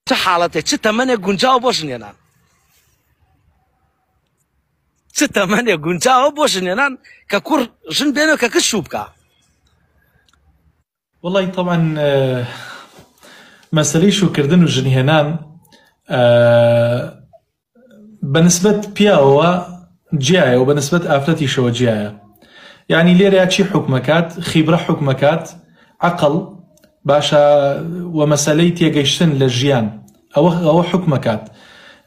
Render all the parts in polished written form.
چ حاڵەتێک چ تەمەنێک گونجاوە بۆ ژنێنان چ تەمەنێک گونجاوە بۆ ژنێنان کە کوڕ ژن بێنێ کە کچ شوو بکا؟ وەڵی تەبعەن مەسەلەی شووکردن و ژنهێنان بە نسبەت پیاوەوە جیایە و بە نسبەت ئافرەتیشەوە جیایە یعنی لێرە چی حکومەکات خیبرە حکومەکات عقل باشە و مەسەلەی تێگەیشتن لە ژیان ئەوە ئەوە حکومەکات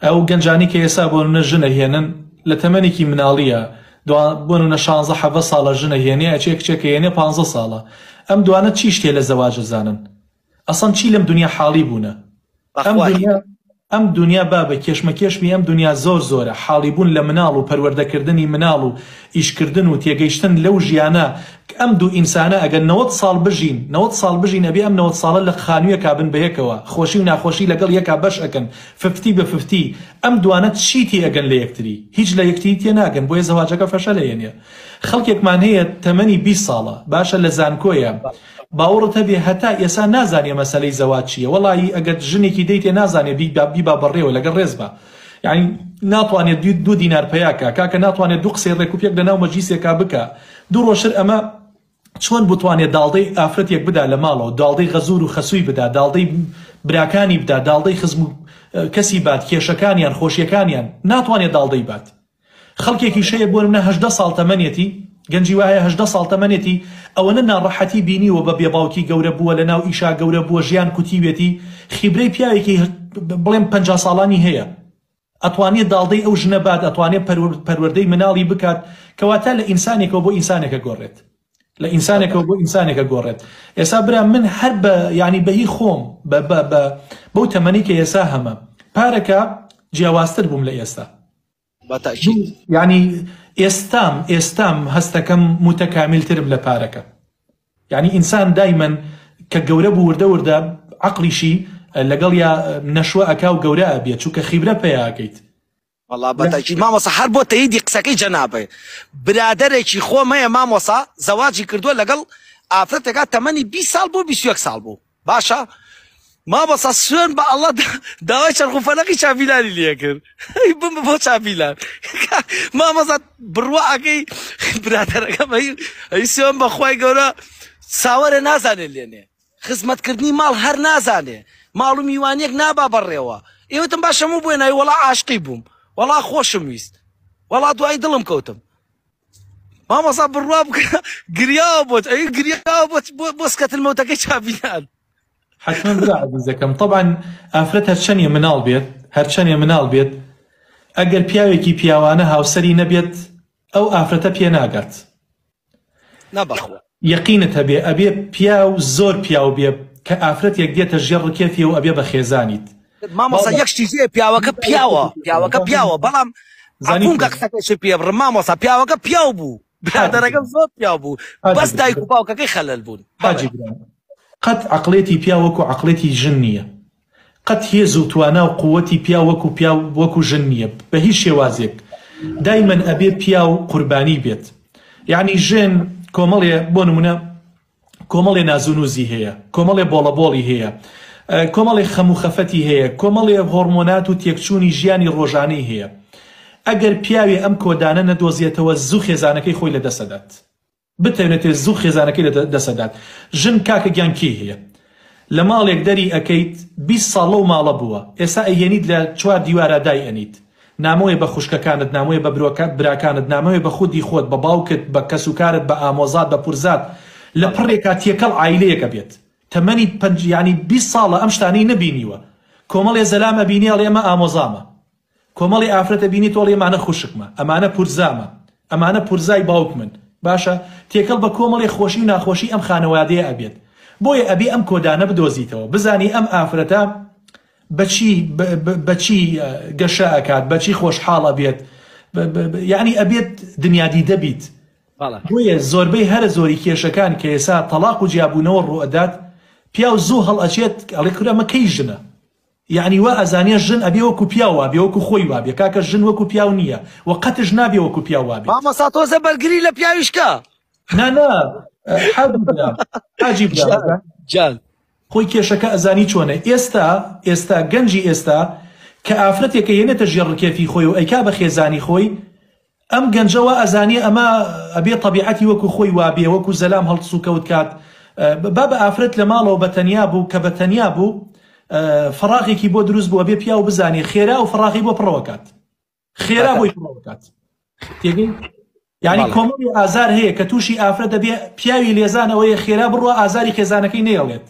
ئەو گەنجانی کە ئێسا بۆ نە ژنە هێنن لە تەمەنێکی مناڵیە بۆ نە 16 حەڤە ساڵە ژنە هێنێ ئەچێ کچێکە هێنێ 15 ساڵە ئەم دوانە چی شتێ لە زەواجە زانن ئەسڵەن چی لەم دونیا حاڵی بوونە ئەم بەخوا دونیا ئەم دونیا بابە کێشمەکێشمی ئەم دونیا زۆر زۆرە حاڵی بوون لە مناڵ و پەروەردەکردنی مناڵ و ئیشکردن و تێگەیشتن لەو ژیانە ئەم دوو ئینسانە ئەگەر 90 ساڵ بژین 90 ساڵ بژین ئەبێ ئەم 90 ساڵە لە خانوویەکا بن بەیەکەوە خۆشی و ناخۆشی لەگەڵ یەکا بەش ئەکەن ففتی بە ففتی ئەم دوانە چی تێئەگەن لە یەکتری هیچ لە یەکتری تێناگەن بۆیە زەواجەکە فەشەل ئەیەنێ خەڵکێکمان هەیە تەمەنی 20 ساڵە باشە لە زانکۆیە باوەڕت هەبێ هەتا ئێسا نازانێ مەسەلەی زەواج چیە وەڵایی ئەگەر ژنێکی دەیتێ نازانێ بیبا بیبا بەڕێوە لەگەڵ ڕێز با یانی ناتوانێ دوو دینار پەیا کا کاکە ناتوانێ دوو قسەی ڕێک و پێک لەناو مەجلیسێکا بکا دوو ڕۆژتر ئەمە چۆن بتوانێ داڵدەی ئافرەتێک بدا لە ماڵەوە داڵدەی غەزور و خەسووی بدا داڵدەی براکانی بدا داڵدەی خزم و کەسی بات کێشەکانیان خۆشیەکانیان ناتوانێ داڵدەی بات خەڵکێکیش هەیە بۆ نمونە 18 ساڵ تەمەنێتی، گەنجی وا هەیە 18 ساڵ تەمەنێتی ئەوەنە ناڕەحەتی بینیوە بە بێباوکی گەورە بووە لەناو ئیشا گەورە بووە ژیان کوتیوێتی خیبرەی پیاوێکی بڵێم 50 ساڵانی هەیە ئەتوانێ داڵدەی ئەو ژنە بات ئەتوانێ پەروەردەی مناڵی بکات کەواتە لە ئینسانێکەوە بۆ ئینسانێکە گۆڕێت لە ئینسانێکەوە بۆ ئینسانێکە گۆڕێت ئێسا برا من هەر بە یعنی بەهی خۆم بە بە بە بەو تەمەنی کە ئێسا هەمە پارەکە جیاوازتر بووم لە ئێستا بە تەئکید. یانی ئێستام ئێستام هەستەکەم موتەکامیل ترم لە پارەکە یانی ئینسان دایمەن کە گەورە بوو وردە وردە عەقڵیشی لەگەڵیا نەشوە ئەکا و گەورە ئەبێت چونکە خیبرە پەیا ئەکەیت. وەڵا بە تەئکید مامۆستا هەر بۆ تەییدی قسەکەی جەنابت برادەرێکی خۆم هەیە مامۆستا زەواجی کردووە لەگەڵ ئافرەتێکا تەمەنی 20 ساڵ بوو 21 ساڵ بوو باشە مامۆستا سوێن بە ئەڵڵا داوای چەرخ و فەلەقی چاڤیلانی لێ کرد بم بۆ چاڤیلان مامۆستا بڕوا ئەکەی برادەرەکەم ئەی سوێن بە خوای گەورە ساوەرە نازانێ لێنێ خزمەتکردنی ماڵ هەر نازانێ ماڵ و میوانیەک نابا بەڕێوە ئێوتم باشە مو بۆ ناوی وەڵا عاشقی بووم وەڵا خۆشم ویست وەڵا دوای دڵم کەوتم مامۆستا بڕوا بکە گریاوە بۆت ئەی گریاوە بۆت بۆ سکەتن مەوتەکەی چاڤیلان. حەتمەن برا عەزیزەکەم تەبعەن ئافرەت هەرچەنێ مناڵ بێت هەرچەنێ مناڵ بێت ئەگەر پیاوێکی پیاوانە هاوسەری نەبێت ئەو ئافرەتە پێ ناگات نا بەخوا. یەقینت هەبێ ئەبێ پیاو زۆر پیاو بێ کە ئافرەتێک دێتە ژێر ڕکێفیەوە ئەبێ بە خێزانیت. مامۆستا یەک شتی هەیە پیاوەکە پیاوە پیاوەکە پیاوە بەڵام عەفوم کە قسەکەشت پێ بڕم مامۆستا پیاوەکە پیاو بوو برادەرەکەم زۆر پیاو بوو بەس دایک و باوکەکەی خەلەل بوون. حاجی برام قەت عەقڵێتی پیاو وەکو عەقڵێتی ژن نییە قەت هێز و توانا و قوەتی پیاو وەکو پیاو وەکو ژن نییە بە هیچ شێوازێک دایمەن ئەبێ پیاو قوربانی بێت یعنی ژن کۆمەڵێ بۆ نمونە کۆمەڵێ نازونوزی هەیە کۆمەڵێ بۆڵەبۆڵی هەیە کۆمەڵێ خەم و خەفەتی هەیە کۆمەڵێ هۆرمۆنات و تێکچوونی ژیانی ڕۆژانەی هەیە ئەگەر پیاوێ ئەم کۆدانە نەدۆزێتەوە زوو خێزانەکەی خۆی لەدەسەدات بتەوێتێ زوو خێزانەکەی لە دەسەدات ژن کاکە گیان کێی هەیە لە ماڵێک دەری ئەکەیت 20 ساڵ لەو ماڵە بووە ئێستا ئەیهێنیت لە چوار دیوارا دای ئەنیت نامۆیە بە خوشکەکانت نامۆیە بە براکانت نامۆیە بە خودی خۆت بە باوکت بە کەسوکارت بە ئامۆزات بە پورزات لە پڕێکا تێکەڵ عایلەیەک ئەبێت تەمەنی پەنج یانی 20 ساڵە ئەم شتانەی نەبینیوە کۆمەڵێ زەلام ئەبینی ئەڵێ ئەمە ئامۆزامە کۆمەڵی ئافرەت ئەبینی تۆ ئەڵێی ئەمانە خوشکمە ئەمانە پورزامە ئەمانە پورزای باوکمن باشە تێکەڵ بە کۆمەڵێ خۆشی و ناخۆشی ئەم خانەوادەیە ئەبێت بۆیە ئەبێ ئەم کۆدانە بدۆزیتەوە بزانی ئەم ئافرەتە بەچی بەچی گەشە ئەکات بەچی خۆشحاڵ ئەبێت یعنی ئەبێت دنیادیدە بیت بۆیە زۆربەی هەرە زۆری کێشەکان کە ئێسا تەلاق و جیابوونەوە ڕوئەدات پیاو زوو هەڵئەچێت ئەڵێ کورە ئەمە کەی ژنە یەعنی وا ئەزانێ ژن ئەبێ وەکو پیاو وابێ وەکو خۆی وابێ کاکە ژن وەکو پیاو نیە وە قەتش نابێ وەکو پیاو وابێت. مامۆستا تۆزە بەرگری لە پیاویش کە. نا نا حاجی برام حاجی برام جان. خۆی کێشەکە ئەزانی چۆنە ئێستا ئێستا گەنجی ئێستا کە ئافرەتێکە یەنێتە ژێر ڕکێفی خۆی و ئەیکا بە خێزانی خۆی ئەم گەنجە وا ئەزانێ ئەمە ئەبێ تەبیعەتی وەکو خۆی وابێ وەکو زەلام هەڵسوکەوت کات بابە ئافرەت لە ماڵەوە بە تەنیا بوو کە بە تەنیا بوو فەراغێکی بۆ دروست بوو ئەبێ پیاو بزانێ خێرا ئەو فەراغی بۆ پڕەوە کات خێرا بۆی پڕەوە کات تێگەی یعنی کۆمەڵی ئازار هەیە کە تووشی ئافرەت دەبێ پیاوی لێزان ئەوەیە خێرا بڕوا ئازاری خێزانەکەی نەیەڵێت.